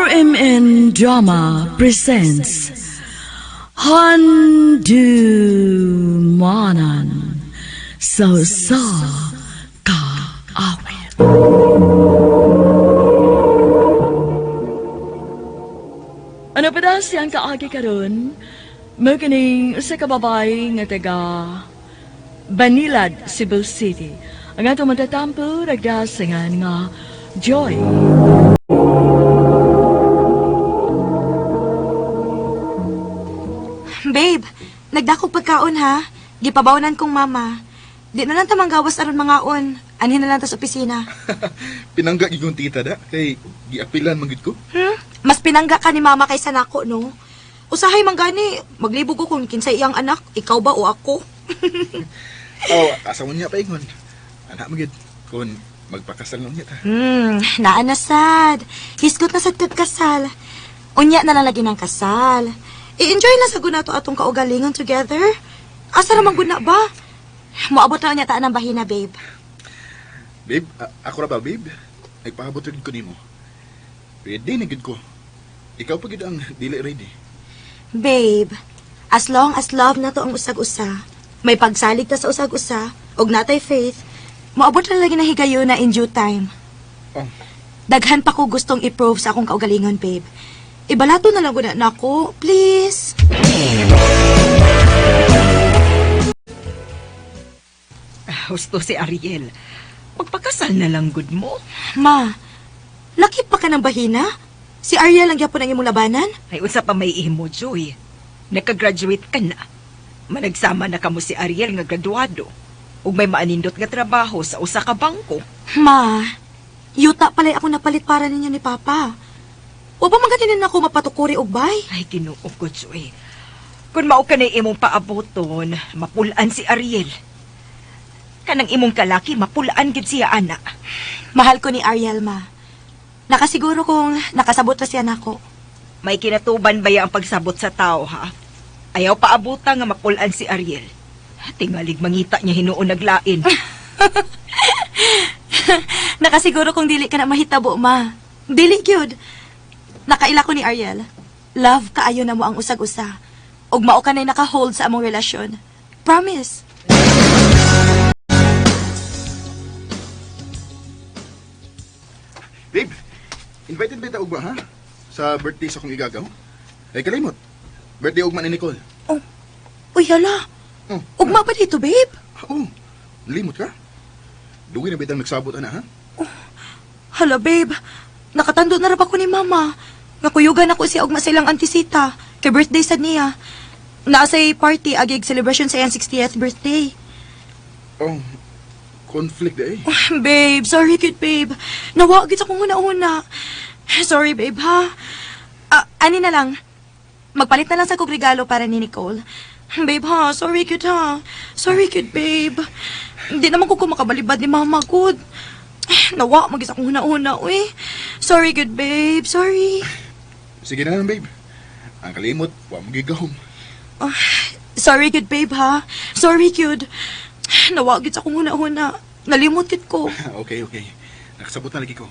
RMN Drama presents Handumanan sa Usa Ka Awit. Ano pa daw siyang kaagi karon? Mao kining usa ka babae nga taga Banilad, Cebu City. Ang atong matatampo nagdasingan nga Joy. Babe, nagdakog pagkaon ha. Gipabawnan kong mama. Di na lang ta manggawas aron mangaon. Anhin na lang ta sa opisina. Pinangga gyud kong tita da kay giapilan man gyud ko. Hmm? Mas pinangga ka ni mama kaysa nako, no? Usahay man gani, maglibog ko kung kinsay iyang anak, ikaw ba o ako? Oh, asa mo niya paingon. Anak mo gyud kun magpakasal na niya ta. Naa na sad. Hisgot na sad kag kasal. Unya na lang lagi ng kasal. I-enjoy lang sa gunato atong kaugalingon together. Asa ra man gud na ba? Moabot na unya ta ng bahina, babe. Babe, ako ra ba babe? Nagpahabot ra gyud ko nimo. Ready na gyud ko. Ikaw pa gyud ang dili ready. Babe, as long as love na to ang usag-usa, may pagsalig ta sa usag-usa, ug natay faith, moabot na lagi na higayon na in due time. Oh, Daghan pa ko gustong i-prove sa akong kaugalingon, babe. Ibalato na lang gud na nako, please. Husto si Ariel. Magpakasal na lang gud mo. Ma, laki pa ka ng bahina? Si Ariel ang gyapon ang imong labanan? Ay unsa pa may imo, Joy. Nakagraduate ka na. Managsama na kamo si Ariel nga graduado. Ug may maanindot nga trabaho sa usa ka bangko. Ma, yuta pala'y ako napalit para ninyo ni Papa. Wa ba man ganinin ako mapatukuri og bay? Ay Ginoo ko, Joy. Kung mao ka na imong paaboton, mapulaan si Ariel. Kanang imong kalaki, mapulaan gid siya ana. Mahal ko ni Ariel, ma. Nakasiguro kong nakasabot ra siya nako. May kinatuban ba ya ang pagsabot sa tao, ha? Ayaw paabuta nga mapulaan si Ariel. Tingalig mangita niya hinuon naglain. Nakasiguro kung dili ka na mahitabo, ma. Dili gyud. Nakaila ko ni Ariel. Love kaayo na mo ang usag-usa. Ug mao ka na'y naka-hold sa among relasyon. Promise. Babe, invited ba ta ugma ha? Sa birthday sa akong igagaw? Ay kalimot. Birthday ugma ni Nicole. Oh. Uy, hala. Oh. Ugma pa dito, babe. Oh, limot ka? Dugi na bitang nagsabot ana ha? Hala, babe. Nakatando na ra ba ko ni mama. Nakuyugan ako siya ugma sa ilang antisita. Kay birthday sad niya. Naa say party agig celebration sa iyang 60th birthday. Oh, conflict eh. Oh, babe, sorry cute babe. Nawa gid akong una-una. Sorry babe ha. Ah, ani na lang. Magpalit na lang sa kog regalo para ni Nicole. Babe ha, sorry cute ha. Sorry cute babe. Hindi naman ko makabalibad ni mama good. Nawa magis akong una-una uy. Sorry good babe, sorry. Sige na lang, babe. Ang kalimot, wa mo gigahom. Ah, sorry good babe ha. Sorry cute. Nawa gid akong una-una. Nalimot gid ko. Okay, okay. Nakasabot na lagi ko.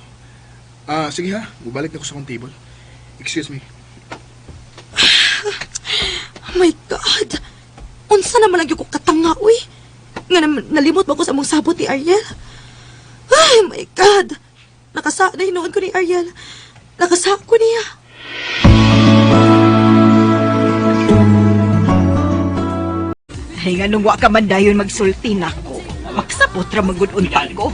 Ah, sige ha. Mubalik na ko sa akong table. Excuse me. Oh my God! Unsa naman lang yung katanga, uy? Nga nalimot ba ko sa among sabot ni Ariel? Ay, my God! Nakasa na hinuon ko ni Ariel. Nakasa ko niya. Ay, nga nung wa ka man dayon magsulti nako. Magsabot ra magud unta ko.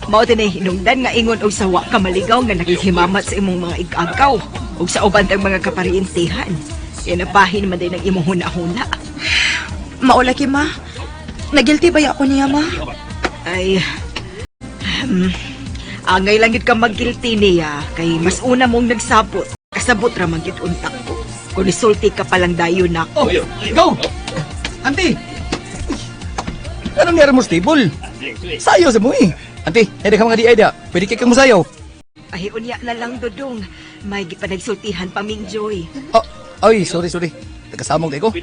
Mao dinay hinungdan nga ingon og sa wa ka maligaw nga nakihimamat sa imong mga igagaw ug sa uban tang mga kaparientihan. Kaya nabahin man din ang imong huna-huna. Maulaki, ma. Nagilty ba ya ako niya, ma? Ay, angay lang yun ka mag-guilty niya kay mas una mong nagsabot. Kasabot ra man gyud unta ko. Kung isulti ka palang dayon nako. Oh, go! Auntie! Anong nangyari mo sa table? Sayo sa mo eh. Auntie, ay ka mga di ay da. Pwede kay kang musayaw. Ay, unya na lang, Dodong. May gipanagsultihan pa ming Joy. Oh, ay, sorry, sorry. Nagkasamong tayo ko.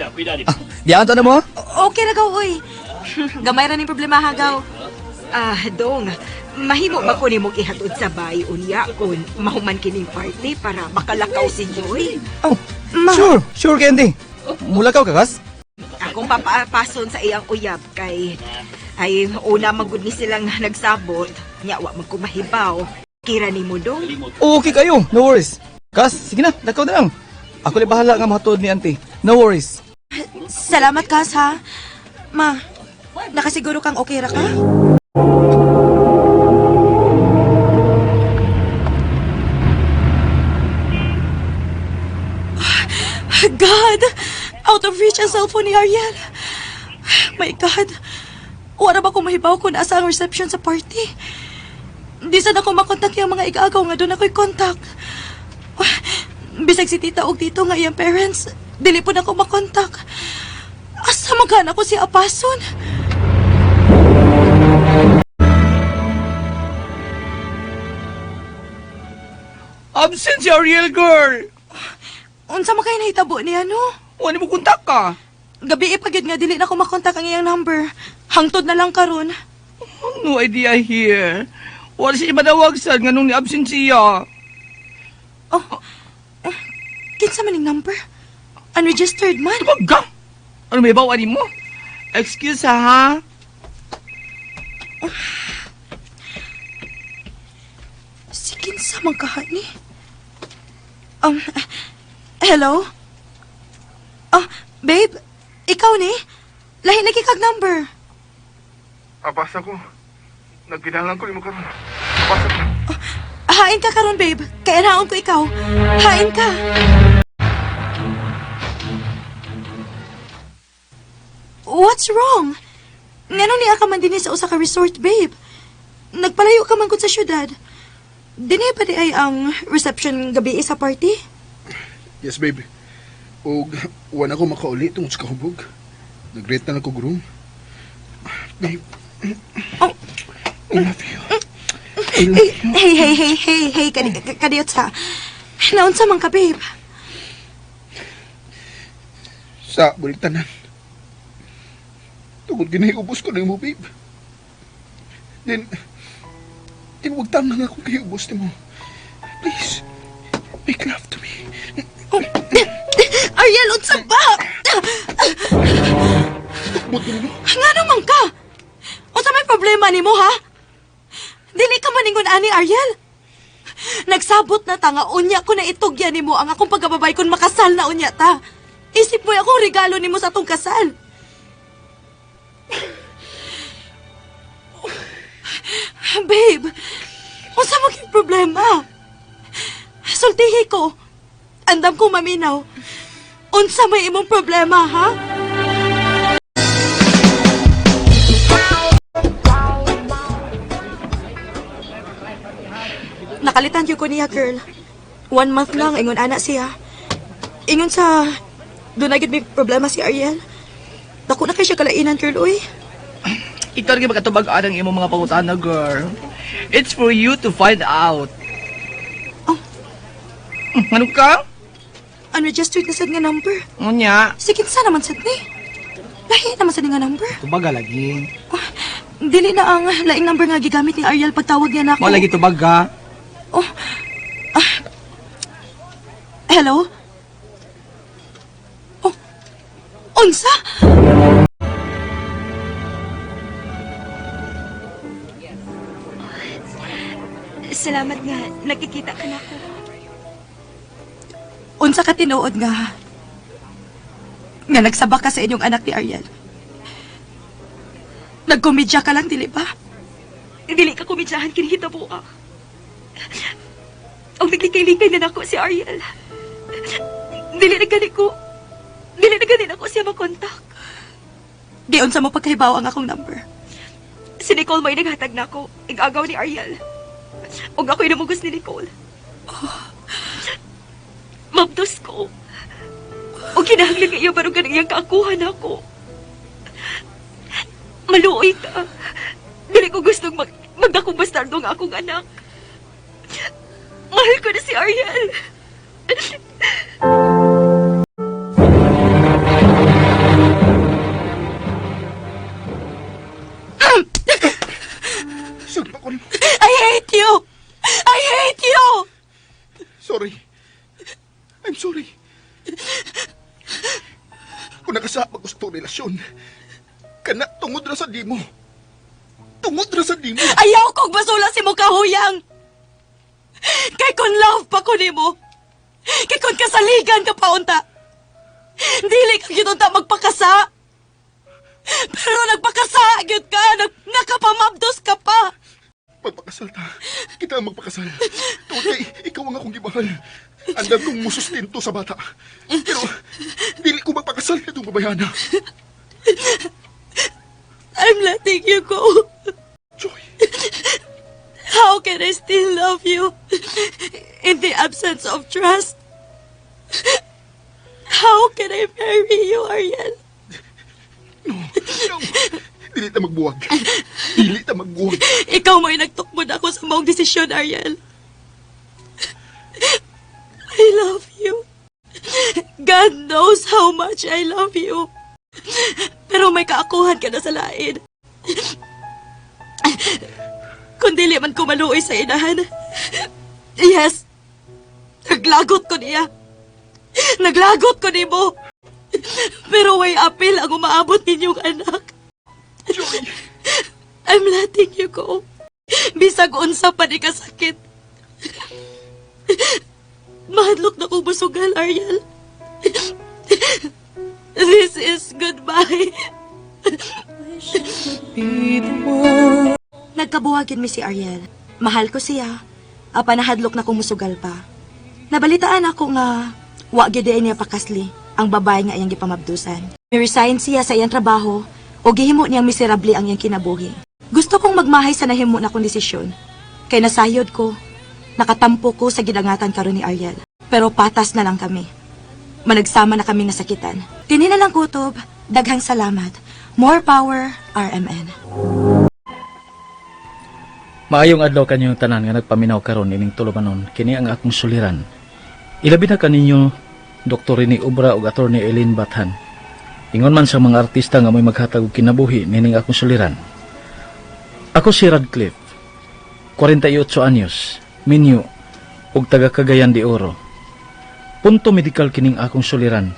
Ah, diyan to na mo. Okay ra gaw, uy. Gamay ra ning problema ha, gaw. Ah, Dong, Mahimo ba ko nimong ihatod sa bay unya kung mahuman kining party para makalakaw si Joy? Oh, Ma. sure. Sure, Candy. Mulakaw ka, Kas? Akong papapason sa iyang uyab kay ay una magud ni silang nagsabot nya wa man ko mahibaw. Kira nimo dong. Okay kayo. No worries. Kas, sige na. Lakaw na lang. Ako na bahala nga mahatod ni auntie. No worries. Salamat, Kas, ha? Ma, nakasiguro kang okay ra ka? God! Out of reach ang cellphone ni Ariel. My God! Wala ba kung mahibaw kung nasa ang reception sa party? Di sad ako makontak yung mga igagaw nga doon ako'y contact. Bisag si tita og tito nga iyang parents, dili po na ako makontak. Asa man ako si Apason? Absent si Ariel, girl. Unsa man kay nahitabo niya no? Wala mo kontak ka. Gabi ipagyud nga dili na ako makontak ang iyang number. Hangtod na lang karon. No idea here. Wala siya madawag sad nga nung ni-absent siya. Oh. Eh, kinsa man ning number? Unregistered man. Tubag ka! Ano may bawa mo? Excuse ha? Si kinsa man kahani? Hello? Oh, babe, ikaw ni? Lahi lagi kag number. Abasa ko. Nagkinahanglan ko nimo karon. Abasa ko. Hain ka karon, babe. Kaya naon ko ikaw. Hain ka. What's wrong? Ngano niya ka man dinhi sa usa ka resort, babe? Nagpalayo ka man gud sa syudad. Dinhi pa di ay ang reception gabi sa party? Yes, babe. Og wala ko makauli tungod sa kahubog. Nag-rent na lang ko room. Babe. Oh. I love you. I love Hey, you. hey, hey, hey, hey, hey, kadiyot sa. Naunsa man ka, babe? Sa bulig tanan. Tungod ginahiubos ko nimo, babe. Then, tiwag tama nga akong kahiubos nimo. Please, make love to me. Oh. Ariel, unsa ba? Tukmot nimo. Ngano man ka? Unsa may problema nimo ha? Dili ka maningon ani Ariel. Nagsabot na ta nga unya ko na itugyan nimo ang akong pagkababay kun makasal na unya ta. Isip mo akong regalo nimo sa atong kasal. Babe, unsa mo kay problema? Sultihi ko. Andam ko maminaw. Unsa may imong problema, ha? Nakalitan yun ko niya, girl. 1 month lang, ingon ana siya. Ingon sa, doon na gyud may problema si Ariel. Dako na kay siya kalainan, girl, uy. Ikaw rin makatubag ang imong mga pangutana, girl. It's for you to find out. Oh. Ano ka? Unregistered na sad nga number. Unya. Sige, sa naman sad ni. Lahi naman sad nga number. Tubaga lagi. Oh, dili na ang laing number nga gigamit ni Ariel pagtawag niya nako. Mo lagi tubag ka. Oh. Ah. Hello? Oh. Unsa? Salamat nga nakikita ka nako. Unsa ka tinuod nga nga nagsabak ka sa inyong anak ni Ariel? Nagkomedya ka lang, dili ba? Dili ka kumidyahan kini hitabo ah. Og naglikay-likay na nako si Ariel. Dili na gani ko. Dili na gani nako siya makontak. Di unsa mo pagkahibaw ang akong number. Si Nicole may naghatag nako. Igagaw ni Ariel. Og ako'y namugos ni Nicole. Mabdos ko. O kinahanglan nga iya barugan ang iyang kaakuhan nako. Maluoy ka. Dili ko gustong magdakong bastardo ang akong anak. Mahal ko na si Ariel. Sugpa ko nimo. I'm sorry. Kung nakasama ko sa itong relasyon, kana tungod ra sa di mo. Tungod ra sa di mo. Ayaw kong basula si mo kahuyang! Kay kung love pa ko nimo. Kay kung kasaligan ka pa unta. Dili ka gyud unta magpakasa. Pero nagpakasa gyud ka, nakapamabdos ka pa. Magpakasal ta. Kita ang magpakasal. Tungod kay ikaw ang akong gibahal. Andam kong musustento sa bata. Pero dili ko magpakasal itong babayana. I'm letting you go. Joy, How can I still love you in the absence of trust? How can I marry you, Ariel? no, no. Dili ta magbuwag. Dili ta magbuwag. Ikaw mo'y nagtukmod ako sa maong desisyon, Ariel. I love you. God knows how much I love you. Pero may kaakuhan ka na sa lain. Kung dili man ko maluoy sa inahan. Yes. Naglagot ko niya. Naglagot ko nimo. Pero way apil ang umaabot ninyong anak. Joy, I'm letting you go. Bisag unsa pa ni kasakit. Mahadlok na kong musugal, Ariel. This is goodbye. Nagkabuhagin mi si Ariel. Mahal ko siya. Apa nahadlok na kong musugal pa. Nabalitaan ako nga wa gyud ay niya pakasli ang babae nga iyang gipamabdusan. Ni-resign siya sa iyang trabaho o gihimo niyang miserable ang iyang kinabuhi. Gusto kong magmahay sa nahimo na kong desisyon. Kay nasayod ko, nakatampo ko sa gidangatan karon ni Ariel. Pero patas na lang kami. Managsama na kami nasakitan. Tini na lang kutob, daghang salamat. More power, RMN. Maayong adlaw kanyong tanan nga nagpaminaw karon ining tulumanon kini ang akong suliran. Ilabi na kaninyo Dr. Rene Obra ug Attorney Eileen Bathan. Ingon man sa mga artista nga may maghatag og kinabuhi nining akong suliran. Ako si Radcliffe, 48 anyos, minyo ug taga Cagayan de Oro. Punto medikal kining akong suliran.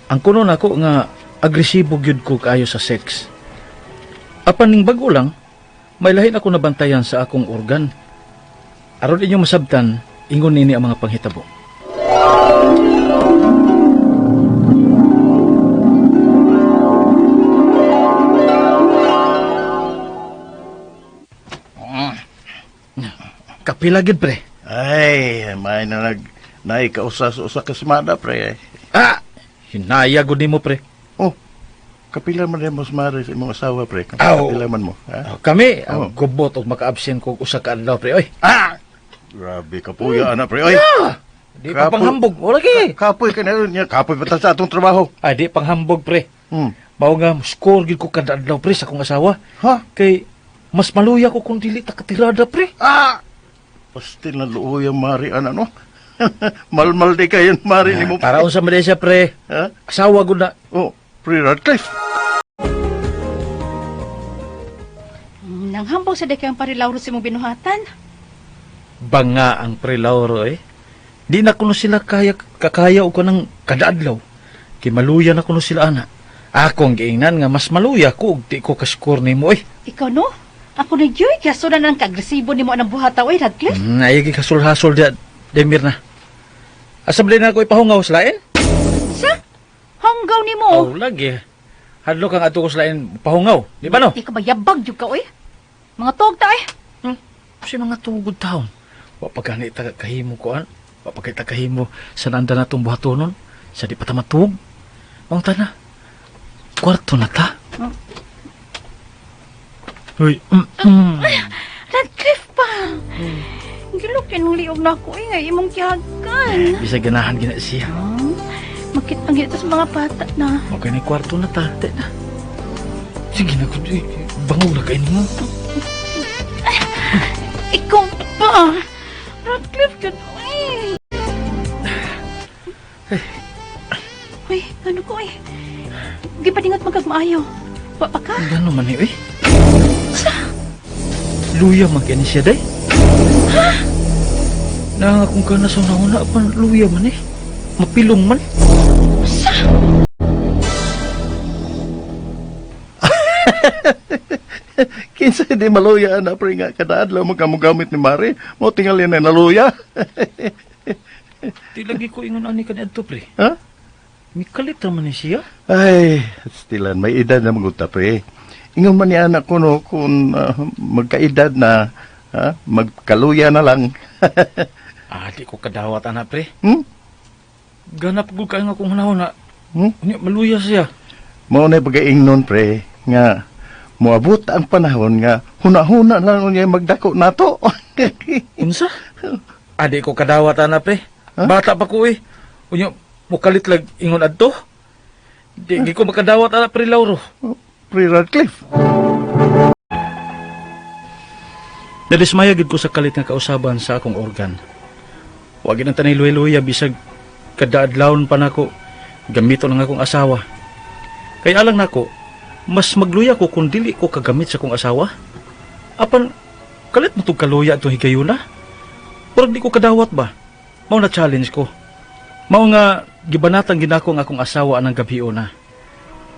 Ang kuno nako nga agresibo gyud ko kaayo sa sex. Apan ning bag-o lang, may lahin ako nabantayan sa akong organ. Aron inyong masabtan, ingon nini ang mga panghitabo. Kapila gid pre. Ay, may na nag naikausa sa usa ka semana, pre. Ah, hinaya gud nimo pre. Oh, kapila man mo mare sa imong asawa, pre. Aw. Kapila man mo, ha? Oh, kami, Oh. ang gubot og maka-absent kog usa ka adlaw pre. Oy, Ah! Grabe ka puya, ana, pre. Oy, di pa Kapo. panghambog. Wala kay. kapoy ka na rin niya. Kapoy pa ta sa atong trabaho. Ay, di panghambog pre. Mao nga score gid ko kada adlaw pre sa akong asawa. Ha? Kay mas maluya ko kung dili ta katirada pre. Ah! Pastil na luoy ang mari, ana, no? Malmal di kayo mari ni mo. Para unsa man siya pre. Ha? Asawa gud na. Oh, pre Radcliffe. Nanghambog sa dekang parilauro sa imong binuhatan. Banga ang pre Lauro eh. Di na kuno sila kaya kakaya og kanang kada adlaw. Kay maluya na kuno sila ana. Ako ang giingnan nga mas maluya ko og di ko ka-score nimo eh. Ikaw no? Ako na gyud kaso na nang kaagresibo nimo anang buhata oy Radcliffe. Ay kasul-hasol di Demir na. Asa ba na ako ipahungaw sa lain? Sa? Hanggaw nimo. Oh, lagi. Hadlo kang ato ko sa lain pahungaw. Di ba no? Di ka bayabag jud ka oy. Mga tuog ta eh. Si mga tugod taon. Wa pa gani ta kahimo ko an. Wa pa kita kahimo sa nanda na tong buhatonon. Sa di pa ta matuog. Ang tana. Kwarto na ta. Uy, Radcliffe pa. Gilok yan liog na ako eh, nga imong kihagan. Bisag ganahan gina siya. Makita ang ito sa mga bata na. Okay na kwarto na ta. Te na. Sige na, kundi bango na kayo nimo. Ikaw pa. Radcliffe yun. Uy. Uy, ano ko eh. Gipadingot magkagmaayo. Wa pa ka? Gano man eh. Luya man kini siya day. Na akong kana sa una pa luya man eh. Mapilong man. Kinsa di maluya na pre nga kada adlaw man ka mogamit ni Mari, mo tingali na naluya. Di lagi ko ingon ani kaniadto pre. Ha? Mikalit ra man ni siya. Ay, stilan may edad na magunta pre. Ingon man ni anak ko no kung magkaedad na ha, magkaluya na lang. Ah, di ko kadawat ana pre. Hmm? Ganap gud kay nga kung hunahon na. Hmm? Unya maluya siya. Mao na pagaingnon pre nga moabot ang panahon nga hunahuna lang unya magdako nato. Unsa? Ah, di ko kadawat ana pre. Ha? Bata pa ko eh. Unya mukalit lag ingon adto. Di ko makadawat ana pre Lauro. Pre Radcliffe. Nadismaya gid ko sa kalit nga kausaban sa akong organ. Wa gid ang tanay luya-luya bisag kada adlawon pa nako gamiton ang akong asawa. Kay alang nako, mas magluya ko kung dili ko kagamit sa akong asawa. Apan kalit mo tug kaluya atong higayuna. Murag di ko kadawat ba? Mao na challenge ko. Mao nga gibanatan ginako ang akong asawa anang gabiona.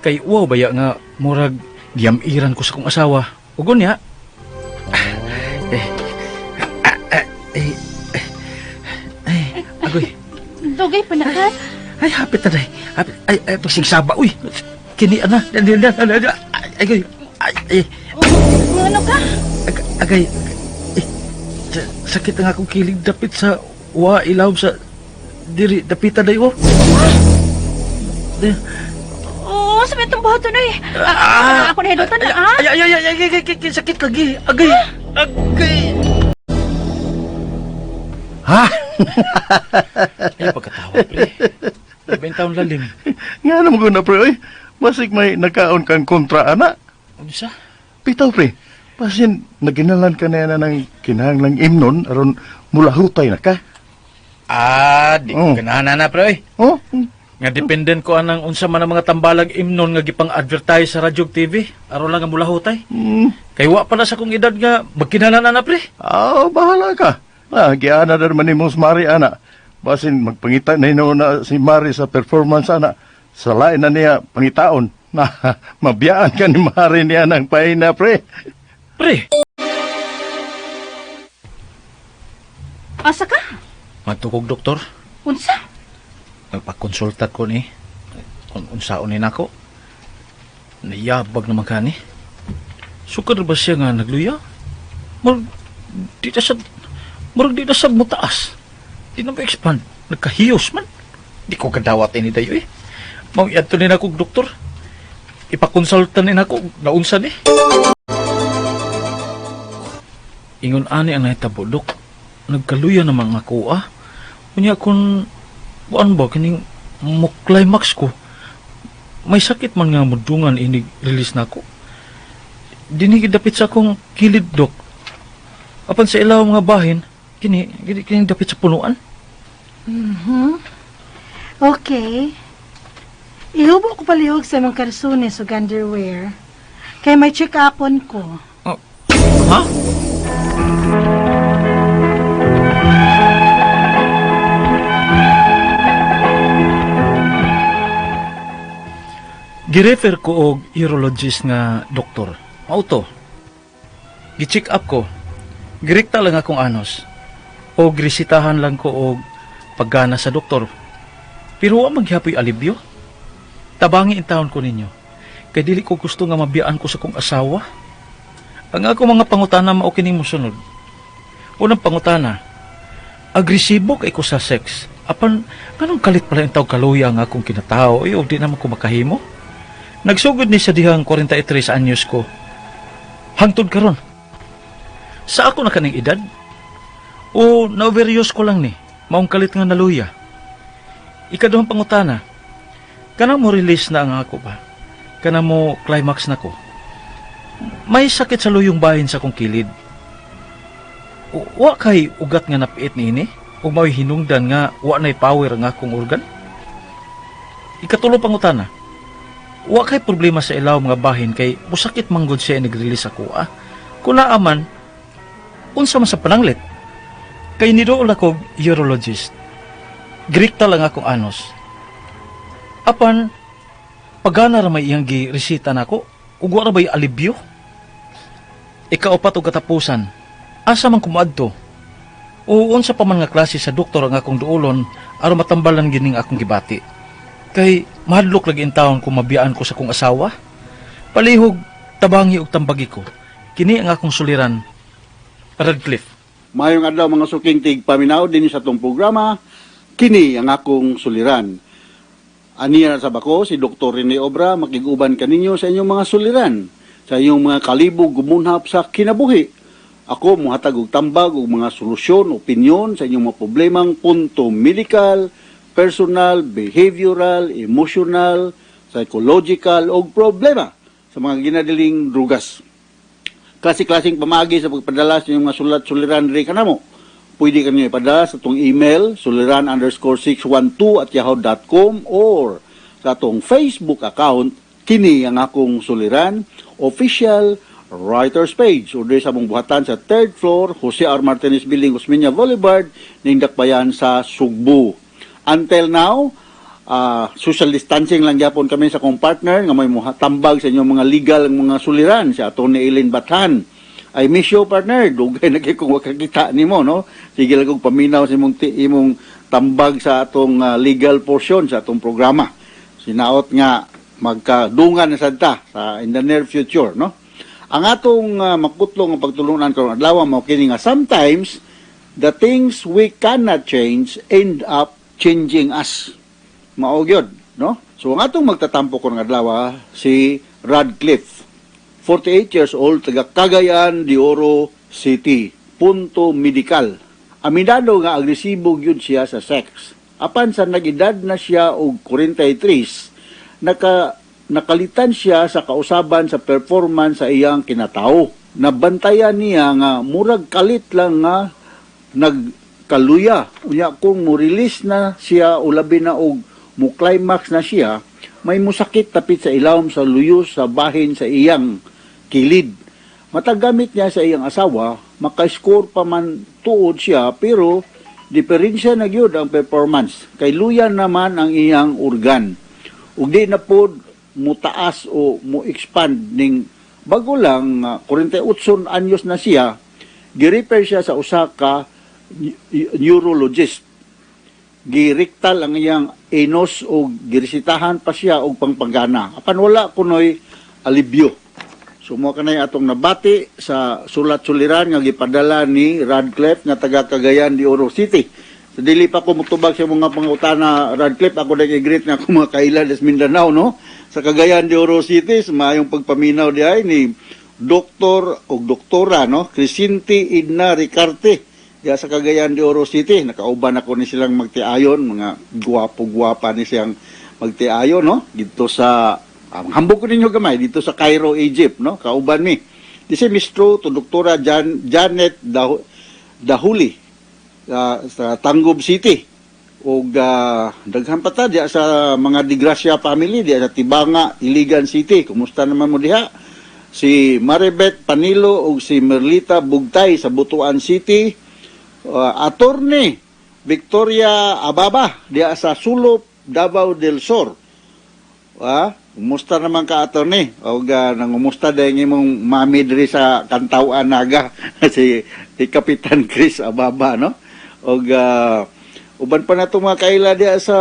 Kay uwaw baya nga murag giyamiran ko sa akong asawa. Ug unya, ay, agoy. Dugay pa na ka. Ay, hapit na day. Hapit. Ay, ay, pagsigsaba. Uy, kini ana. Ay, ay, ay, ay, Oh, ano ka? ag- agay. Ay, sakit ang akong kilig dapit sa wa ilaw sa diri dapita day oh. Oo, sa may itong buhaton oy. Ah, ako na hilutan na ah. Ay, ay, ay, ay, ay, ay, ay, ay, sakit lagi. Agay, agay. Ha? Ay, pagkatawa, pre. Iba yung taon lalim. Nga naman ko na pre oy. Basig may nakaon kang kontra ana. Unsa? Bitaw pre. Basin naginalan ka na ng kinahanglang imnon aron mulahutay na ka. Ah, di ko Oh. ganahan na, pre. oy. Oh? Nga dependent ko anang unsa man ang mga tambalag imnon nga gipang-advertise sa radyo ug TV aron lang nga mulahutay. Kay wa pa na sa akong edad nga magkinahanglan na pre. Ah, bahala ka. Ah, giana na naman ni Mos Mari ana. Basin magpangita na hinuon na si Mari sa performance ana. Sa lain na niya pangitaon. Na mabiyaan ka ni Mari niya ng pahina pre. Pre. Asa ka? Matukog doktor, Unsa? nagpakonsulta ko ni kung unsaon ni nako. Niyabag naman ka ni. Sukad ba siya nga nagluya? Murag di na sad murag di na sad mo taas. Di na mo expand. Nagkahiyos man. Di ko kadawat ini dayo eh. Mao iadto ni nako og doktor. Ipakonsulta ni nako naunsa ni. Ingon ani ang nahitabo dok. Nagkaluya naman ako ah. Unya kun kuan ba kining mo climax ko. May sakit man nga mudungan inig release nako. Dinhi dapit sa akong kilid dok. Apan sa ilaw mga bahin, kini kini, kini dapit sa punuan. Okay. Ihubo ko palihog sa imong karsunes ug underwear. Kay may check-upon ko. Oh, ha? Girefer ko og urologist nga doktor. Auto. Gi-check up ko. Girekta lang akong anos. O gresitahan lang ko og paggana sa doktor. Pero wa maghapoy alibyo. Tabangi in taon ko ninyo. Kay dili ko gusto nga mabiyaan ko sa kong asawa. Ang ako mga pangutana mao kini mosunod. Unang pangutana, agresibo kay ko sa sex. Apan nganong kalit pala yung tawag kaluya nga akong kinatao, ay og di naman ko makahimo. Nagsugod ni sa dihang 43 anyos ko. Hangtod karon. Sa ako na kaning edad, o na-overios ko lang ni, maong kalit nga naluya. Ikaduhang pangutana, kanang mo release na ang ako ba? Kanang mo climax na ko? May sakit sa luyong bahin sa akong kilid. Wa kay ugat nga napiit niini ug mao'y hinungdan nga wa nay power nga akong organ. Ikatulo pangutana. Wa kay problema sa ilaw mga bahin kay musakit manggod siya nag-release ako ah. Kung naa man, unsa man sa pananglit? Kay nidool ako urologist. Girektal ang akong anus. Apan, pagana ra may iyang giresita nako, ug wa ra bay alibyo. Ikaupat og katapusan, asa man ko moadto? O unsa pa man nga klase sa doktor ang akong duolon aron matambalan gining akong gibati? Kay mahadlok lagi intawon kung mabiyaan ko sa akong asawa. Palihog tabangi og tambagi ko. Kini ang akong suliran, Radcliffe. Mayong adlaw, mga suking tigpaminaw din sa atong programa, kini ang akong suliran. Aniya sa bako si Dr. Rene Obra, makig-uban kaninyo sa inyong mga suliran, sa inyong mga kalibog gumunhap sa kinabuhi. Ako muhatag og tambag og mga solusyon, opinyon sa inyong mga problemang punto medical, personal, behavioral, emotional, psychological og problema sa mga ginadiling drugas. Klase-klaseng pamaagi sa pagpadala sa inyong mga sulat suliran diri kanamo. Pwede kanyo ipadala sa atong email suliran_612@yahoo.com or sa atong Facebook account, kini ang akong suliran official writers page, o diri sa among buhatan sa third floor, Jose R. Martinez Building, Osmeña Boulevard, ning Dakbayan sa Sugbo. Until now, social distancing lang gyapon kami sa akong partner nga may tambag sa inyong mga legal mga suliran, si Atty. Eileen Bathan. I miss you, partner. Dugay na kay kung wa kakita nimo, no? Sige lang kong paminaw sa imong tambag sa atong legal portion sa atong programa. Sinaot nga magkadungan na sad ta sa in the near future, no? Ang atong makutlong nga pagtulunan karong adlaw mao kini nga sometimes the things we cannot change end up changing us. Mao gyud, no? So ang atong magtatampo karong adlaw si Radcliffe. 48 years old, taga Cagayan de Oro City. Punto medical. Aminado nga agresibo gyud siya sa sex. Apan sa nag-edad na siya og 43, nakalitan siya sa kausaban sa performance sa iyang kinatao. Nabantayan niya nga murag kalit lang nga nagkaluya. Unya kung mo-release na siya o labi na og mo-climax na siya, may musakit tapit sa ilawom sa luyo sa bahin sa iyang kilid. Matag gamit niya sa iyang asawa, maka-score pa man tuod siya, pero diferensya na gyud ang performance. Kay luya naman ang iyang organ. Ug di na pod mutaas o mo expand ning bago lang 48 anyos na siya, gi-refer siya sa usa ka neurologist. Girektal ang iyang anus o giresitahan pa siya og pangpagana. Apan wala kunoy alibyo. So mo kanay atong nabati sa sulat suliran nga gipadala ni Radcliffe nga taga Cagayan de Oro City. So dili pa ko mutubag sa mga pangutana, Radcliffe, ako dahil i-greet nga ako mga kaila des Mindanao, no, sa Cagayan de Oro City sa maayong pagpaminaw diay ni doktor o doktora, no, Crescenti Idna Ricarte diya sa Cagayan de Oro City. Nakauban ako ni silang magtiayon, mga gwapo-gwapa ni siyang magtiayon, no, dito sa hambog ko ninyo gamay dito sa Cairo, Egypt, no, kauban mi. Di si Mistro to Doktora Janet Dahuli sa Tangub City. Og daghan pa ta diya sa mga Digracia family diya sa Tibanga, Iligan City. Kumusta naman mo diha? Si Maribeth Panilo ug si Merlita Bugtay sa Butuan City. Attorney Victoria Ababa diya sa Sulop, Davao del Sur. Kumusta naman ka, attorney? Og nangumusta dahil imong mami diri sa Kantawan Naga, si Kapitan Chris Ababa, no? Og uban pa nato mga kaila diya sa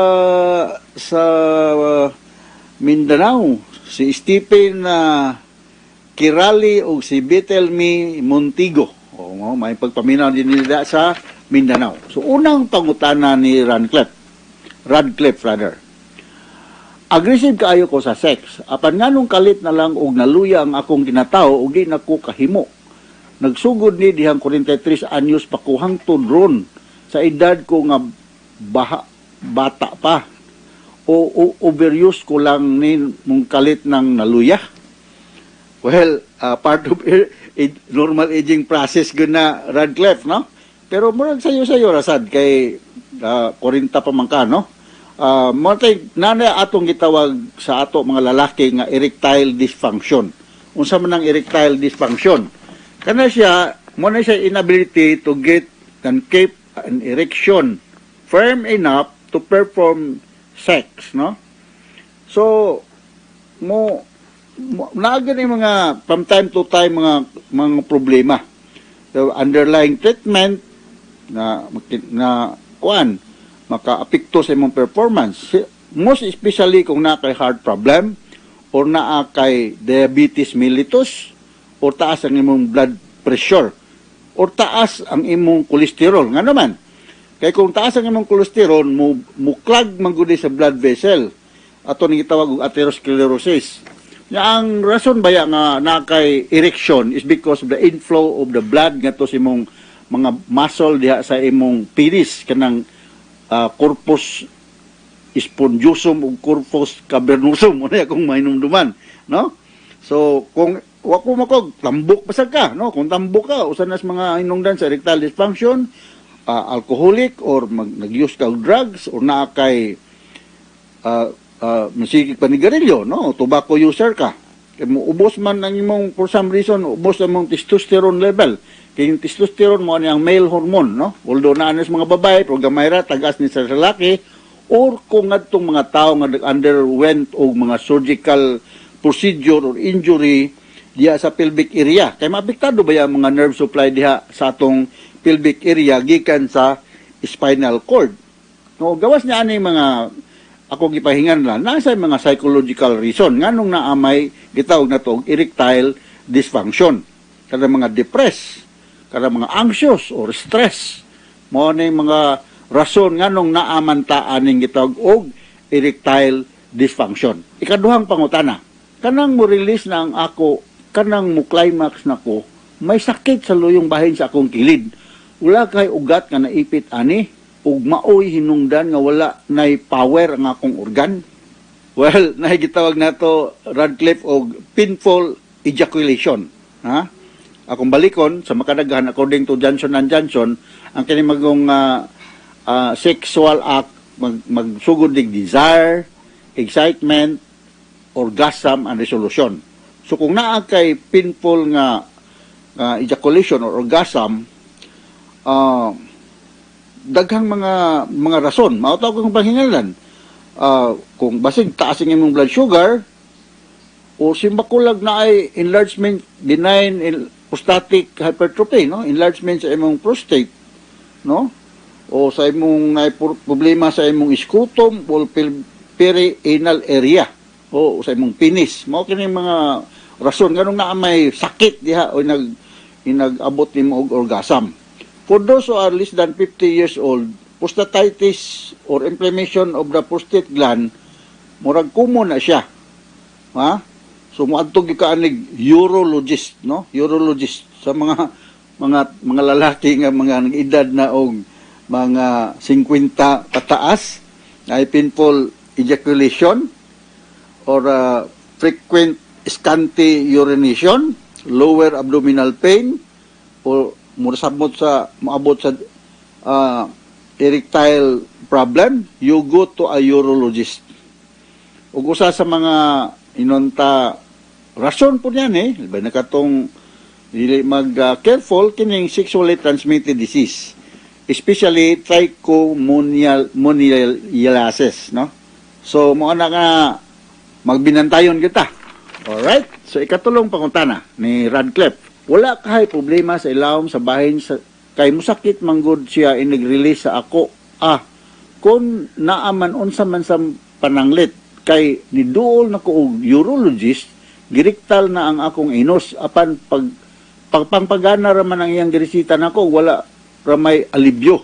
Mindanao, si Stephen Kirali ug si Betelmi Montigo. O, mo, may pagpaminaw din nila sa Mindanao. So unang pangutana ni Radcliffe, Radcliffe rather. Aggressive kaayo ko sa sex. Apan nganong kalit na lang og naluya ang akong kinatao ug di na ko kahimo? Nagsugod ni dihang 43 anyos pa ko hangtod ron sa edad ko nga bata pa. O overuse ko lang ni mong kalit ng naluya? Well, part of normal aging process gyud na, Radcliffe, no? Pero murag sayo-sayo rasad kay 40 pa man ka, no? Mo tay nana atong gitawag sa ato mga lalaki nga erectile dysfunction. Unsa man ang erectile dysfunction? Kana siya, mo na siya inability to get and keep an erection firm enough. to perform sex, no? So mo naa gani mga from time to time mga problema. So, underlying treatment na na kuan makaapekto sa imong performance. Most especially kung naa kay heart problem or naa kay diabetes mellitus or taas ang imong blood pressure or taas ang imong cholesterol. Nga naman, kay kung taas ang imong cholesterol, mo clog man gud sa blood vessel. Ato ning gitawag og atherosclerosis. Nya ang rason baya nga naa kay erection is because of the inflow of the blood ngadto sa imong mga muscle diha sa imong penis, kanang corpus spongiosum ug corpus cavernosum, mo na akong mahinumduman, no? So kung wa ko makog tambok pasag ka, no? Kung tambok ka, usa na sa mga hinungdan sa erectile dysfunction, alcoholic or nag-use ka og drugs or naa kay masigig panigarilyo, no? Tobacco user ka. Kay mo ubos man ang imong, for some reason, ubos ang imong testosterone level. Kay yung testosterone mo ni ang male hormone, no? Although naa sa mga babae, pero gamay ra tagas ni sa lalaki, or kung ngadtong mga tao nga nag-underwent og mga surgical procedure or injury diha sa pelvic area. Kay maapektado ba yung mga nerve supply diha sa atong pelvic area gikan sa spinal cord? No, gawas niya ani mga ako gipahingan lang, nasa mga psychological reason nganong naa may gitawag na to og erectile dysfunction. Kada mga depressed, kada mga anxious or stress, mao na yung mga rason nganong naaman ta aning gitawag og erectile dysfunction. Ikaduhang pangutana, kanang mo release na ang ako, kanang mo climax na ko, may sakit sa luyong bahin sa akong kilid. Wala kay ugat nga naipit ani ug maoy hinungdan nga wala nay power ang akong organ. Well, naay gitawag nato, Radcliffe, og painful ejaculation. Ha? Akong balikon sa makadaghan, according to Johnson and Johnson, ang kini magong sexual act magsugod og desire, excitement, orgasm and resolution. So kung naa kay painful nga ejaculation or orgasm, daghang mga rason. Mao to akong panghingalan. Kung basig taas ang imong blood sugar o simbakulag na ay enlargement, benign prostatic hypertrophy, no? Enlargement sa imong prostate, no? O sa imong ay problema sa imong scrotum o perianal area o sa imong penis. Mao kini mga rason nganong naa may sakit diha o nag-abot nimo og orgasm. For those who are less than 50 years old, prostatitis or inflammation of the prostate gland, murag common na siya. Ha? So moadto gyud ka anig urologist, no? Urologist sa mga lalaki nga mga edad na og mga 50 pataas ay painful ejaculation or frequent scanty urination, lower abdominal pain, o murasabot sa maabot sa erectile problem, you go to a urologist. Ug usa sa mga inonta rason po niyan eh, ba na katong dili mag careful kining sexually transmitted disease, especially trichomoniasis, no? So mo na nga magbinantayon kita. Alright? So ikatulong pangutana ni Radcliffe. Wala kay problema sa ilawom sa bahin sa kay musakit manggod siya inig-release sa ako. Ah, kung naaman, unsa man sa pananglit kay niduol na ko og urologist, girektal na ang akong anus, apan pag pagpangpagana ra man ang iyang giresita nako, wala ra may alibyo.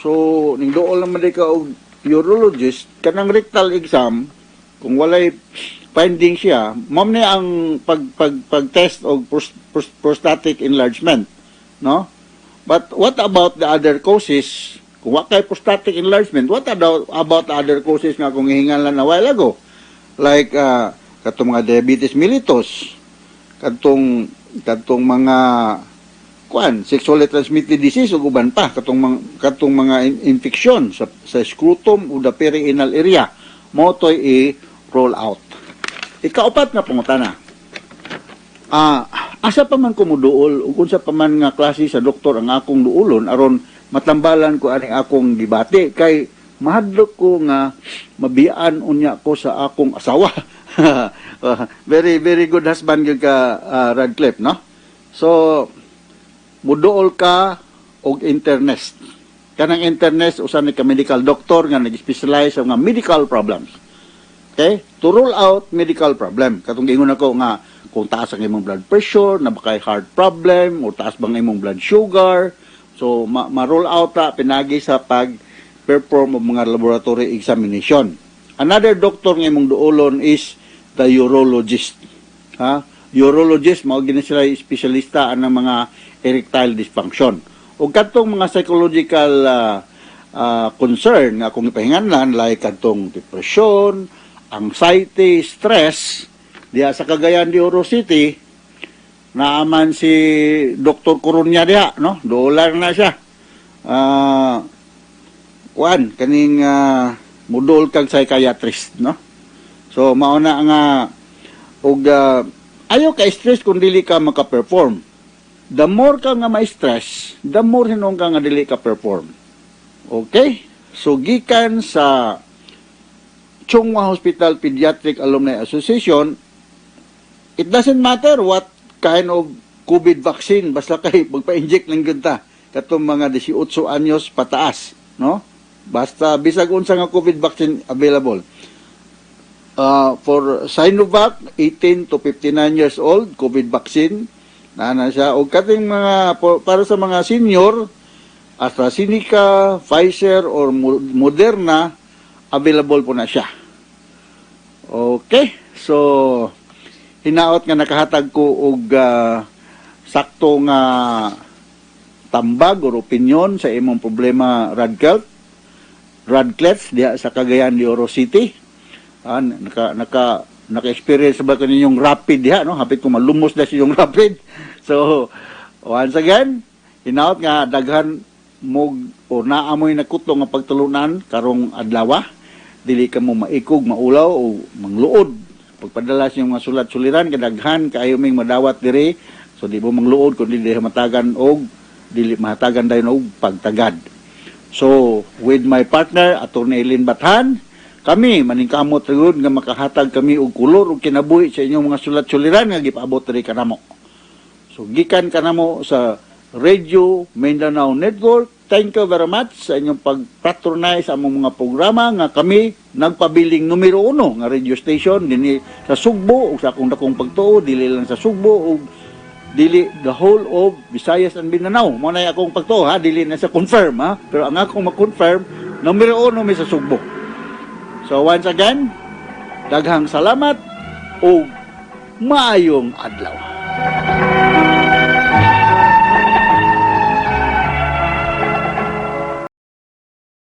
So ning duol naman di ka og urologist, kanang rectal exam, kung walay finding siya, mao ni ang pag test og prostatic enlargement, no? But what about the other causes? Kung wa kay prostatic enlargement, what about the other causes nga kung hihingan a while ago? Like katong mga diabetes mellitus, katong mga kuan, sexually transmitted disease ug uban pa, katong mga infection sa scrotum o the perianal area, mo to'y i-roll out. Ikaupat nga pangutana. Ah, asa pa man ko moduol ug unsa pa man nga klase sa doktor ang akong duolon aron matambalan ko aning akong gibati kay Mahadlok ko nga mabiyaan unya ko sa akong asawa. Very very good husband gyud ka, Radcliffe, no? So muduol ka og internist. Kanang internist, usa ni ka medical doctor nga nag-specialize sa mga medical problems. Okay? To rule out medical problem. Katong giingon ako nga kung taas ang imong blood pressure, na kay heart problem, o taas bang imong blood sugar. So ma-rule out ta pinagi sa pag perform og mga laboratory examination. Another doctor nga imong duolon is the urologist. Ha? Urologist mao gini sila espesyalista anang mga erectile dysfunction. Ug kadtong mga psychological concern nga kung ipahinganlan, like kadtong depression, anxiety, stress, diha sa Cagayan de Oro City, naaman si Dr. Coruña diha, no? Dolar na siya. Kuan kaning mudol kag psychiatrist, no? So mao na nga og ayo ka stress kung dili ka maka-perform. The more ka nga ma-stress, the more hinuon ka nga dili ka perform. Okay? So gikan sa Chong Hua Hospital Pediatric Alumni Association, it doesn't matter what kind of COVID vaccine, basta kay magpa-inject lang gyud ta katong mga 18 anyos pataas, no? Basta bisag unsa nga COVID vaccine available. For Sinovac, 18 to 59 years old, COVID vaccine, na siya. O kating mga, para sa mga senior, AstraZeneca, Pfizer, or Moderna, available po na siya. Okay, so hinaot nga nakahatag ko og sakto nga tambag or opinion sa imong problema, Radcliffe. Radcliffe diha sa Cagayan de Oro City. Ah, naka naka naka-experience ba ka ninyong rapid diha, no? Hapit ko malumos na siyong rapid. So once again, hinaot nga daghan mo o naamoy nakuto nga pagtulunan karong adlaw. Dili ka mo maikog, maulaw o mangluod pagpadala sa inyong mga sulat suliran kay daghan kaayo ming madawat diri. So di mo mangluod kun dili matagan og dili mahatagan dayon og pagtagad. So with my partner, Attorney Eileen Bathan, kami maningkamot gyud nga makahatag kami og kolor og kinabuhi sa inyong mga sulat suliran nga gipaabot diri kanamo. So gikan kanamo sa Radio Mindanao Network, thank you very much sa inyong pag-patronize sa among mga programa nga kami nagpabiling numero uno nga radio station dinhi sa Sugbo ug sa akong dakong pagtuo, dili lang sa Sugbo ug dili the whole of Visayas and Mindanao. Mo na akong pagtuo ha, dili na sa confirm ha, pero ang akong ma-confirm, numero uno mi sa Sugbo. So once again, daghang salamat ug maayong adlaw.